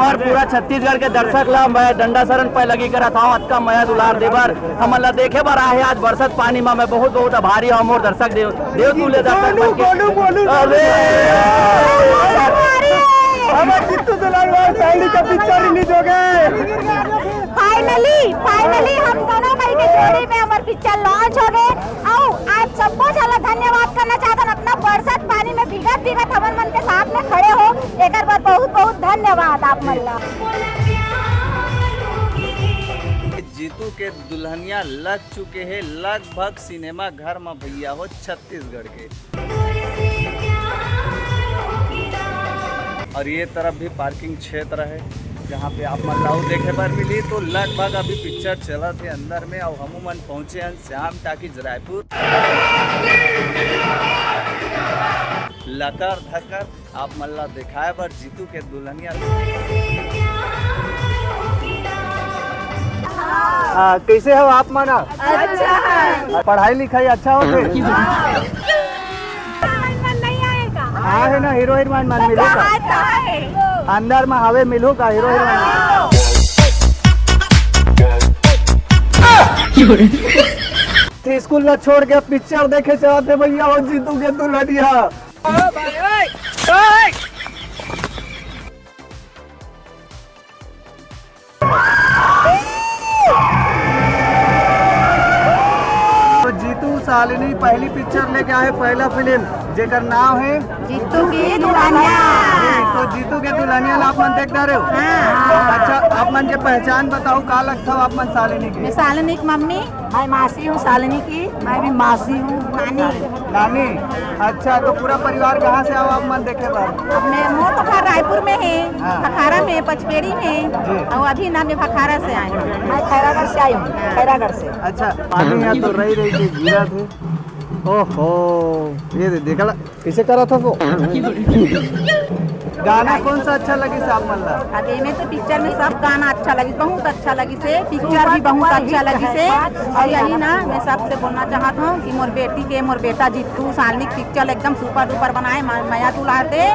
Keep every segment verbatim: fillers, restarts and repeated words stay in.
और पूरा छत्तीसगढ़ के दर्शक ला मैं डंडा सरन पैर लगी करत हव, अतका मया दुलार दे बर, हमन ला देखे बर आए हे आज बरसत पानी मा। मैं बहुत बहुत आभारी हव मोर दर्शक देव, देव तुल्य दर्शक मन के। अरे! हमारे जित्तू दुल्हनिया साली का पिक्चर रिलीज हो गए। फाइनली, फाइनली हम दोनों भाई के जोड़ी में हमर पिक्चर लॉन्च हो गए। अउ आप सबको झन ला धन्यवाद करना चाहत हन, अतना बरसत पानी में भीगत भीगत हमन मन के साथ में खड़े हो, एकर बर बहुत बहुत धन्यवाद आप मन ला। जीतू के दुल्हनिया लग चुके हे लगभग सिनेमा घर में भैया हो छत्तीसगढ़ के। और ये तरफ भी पार्किंग क्षेत्र है, जहाँ पे आप मन ला देखे बर मिली। तो लगभग अभी पिक्चर चलत हे अंदर में, और हमू मन पहुँचे हैं श्याम टाकीज रायपुर। लकर धकर आप मन ला देखाए बर जीतू के दुल्हनिया। हाँ, कैसे हो आप मन? अच्छा है। पढ़ाई लिखाई अच्छा होथे? मन नहीं आएगा। हाँ है ना, हीरो हीरोइन मन मिलहू का? कहाँ है, कहाँ है? अंदर में हवे, मिलहू का हीरो हीरोइन? स्कूल ला छोड़ के पिक्चर देखे जात हे भैया हो जीतू के दुल्हनिया। तो जीतू शालिनी पहली पिक्चर लेके आए, पहला फिल्म जेकर नाम है जीतू की दुल्हनिया। तो जीतू के दुल्हनिया ला आप मन देख रहे हो? हाँ। अच्छा, आप मन के पहचान बताओ, का लगता हो आप मन शालिनी के? मैं शालिनी की मम्मी। मैं मासी हूँ शालिनी की। मैं भी मासी हूँ। नानी। नानी। अच्छा, तो पूरा परिवार कहाँ से आओ आप मन देखे बर? अब मैं, मोर तो घर रायपुर में है, हाँ। भखारा में, पचपेड़ी में, जी। और अभी ना मैं भखारा से आई हूँ। मैं खैरागढ़ से आई हूँ, खैरागढ़ से। अच्छा, पानी यहाँ तो रही रही के गिरा थे। ओहो, ये दे, देखा ला, कैसे करा था वो? गाना कौन सा अच्छा लगिस आप मन ला? अब एमे तो पिक्चर में सब गाना अच्छा लगिस, बहुत अच्छा लगिस हे, पिक्चर भी बहुत अच्छा लगिस हे। और यही ना मैं सबसे बोलना चाहत हूँ कि मोर बेटी के, मोर बेटा जीतू शालिनी पिक्चर एकदम सुपर डुपर बनाए, म-, मया दुलार दे।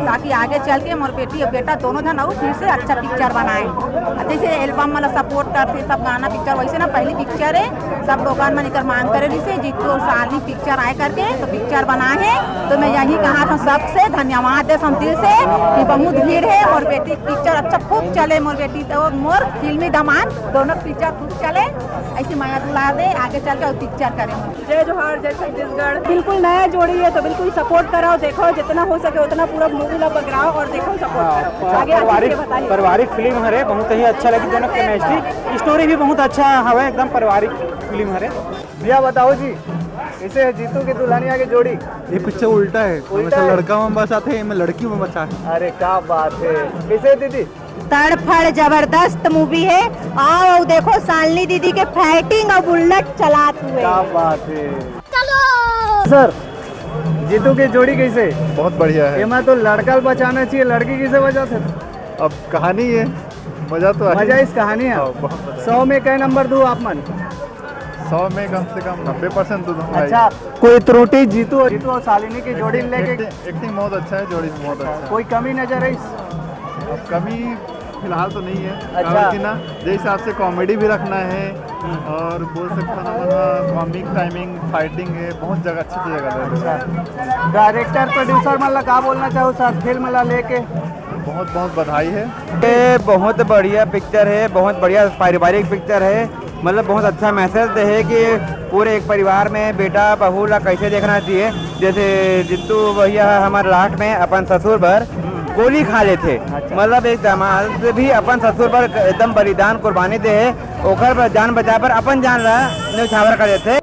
ताकि आगे चल के मोर बेटी और बेटा दोनों झन अउ फिर से अच्छा पिक्चर बनाए। जैसे एल्बम वाला सपोर्ट करथे सब गाना पिक्चर, वैसे ना पहली पिक्चर है, सब लोगन मन एकर मांग करे रहिसे, जीतू और शालिनी पिक्चर आए करके तो पिक्चर बनाए हे। तो मैं यही कहा था सबसे धन्यवाद दे हम दिल से कि बहुत भीड़ है, मोर बेटी पिक्चर अच्छा खूब चले, मोर बेटी तो मोर फिल्मी दामाद दोनों पिक्चर खूब चले, ऐसी मया दुलार दे, आगे चल के और पिक्चर करे। जय जोहार, जय छत्तीसगढ़। बिल्कुल नया जोड़ी है तो बिल्कुल सपोर्ट कराओ, देखो जितना हो सके उतना पूरा मूवी ला बगराओ और देखो सपोर्ट हाँ, करो। आगे आशीष पारिवारिक के बताइए। पारिवारिक फिल्म हरे, बहुत ही अच्छा लगी दोनों केमिस्ट्री, स्टोरी भी बहुत अच्छा हवे, एकदम पारिवारिक फिल्म हरे। भैया बताओ जी, कैसे है जीतू की दुल्हनिया की जोड़ी? ये पिक्चर उल्टा है, उल्टा हमेशा है। लड़का में बसाते हैं, मैं लड़की में बसा है। अरे क्या बात है, कैसे है दीदी? तड़फड़ जबरदस्त मूवी है। आओ, आओ देखो शालिनी दीदी के फाइटिंग और बुलेट चलात हुए। क्या बात है। चलो। सर, जीतू के जोड़ी कैसे? बहुत बढ़िया है। एमा तो लड़का बचाना चाहिए, लड़की कैसे बचाते? अब कहानी है, मजा तो आ ही मजा इस कहानी है। हाँ, बहुत मजा। सौ में कै नंबर दूँ आप मन? सौ में कम से कम नब्बे परसेंट तो दूंगा ही। अच्छा, कोई त्रुटि जीतू, जीतू और शालिनी की जोड़ी लेके? एक्टिंग, एक्टिंग बहुत अच्छा है, जोड़ी भी बहुत अच्छा है। कोई कमी नजर है इस? अब कमी फिलहाल तो नहीं है, अच्छा। काबर कि ना, जे हिसाब से कॉमेडी भी रखना है और बोल सकता ना, कॉमिक टाइमिंग, फाइटिंग है, बहुत जगह, अच्छी जगह है। अच्छा, डायरेक्टर, प्रोड्यूसर मन ला का बोलना चाहो सर, फिल्म ला लेके? बहुत बहुत बधाई है। ये बहुत बढ़िया पिक्चर है, बहुत बढ़िया पारिवारिक पिक्चर है, मतलब बहुत अच्छा मैसेज दे है कि पूरे एक परिवार में बेटा बहू ला कैसे देखना चाहिए। जैसे जीतू भैया है हमारे लास्ट में अपन ससुर बर गोली खा लेथे, अच्छा। मतलब एक दामाद भी अपन ससुर बर एकदम बलिदान कुर्बानी दे है, ओकर बर जान बचाए बर अपन जान ला न्यौछावर कर देथे।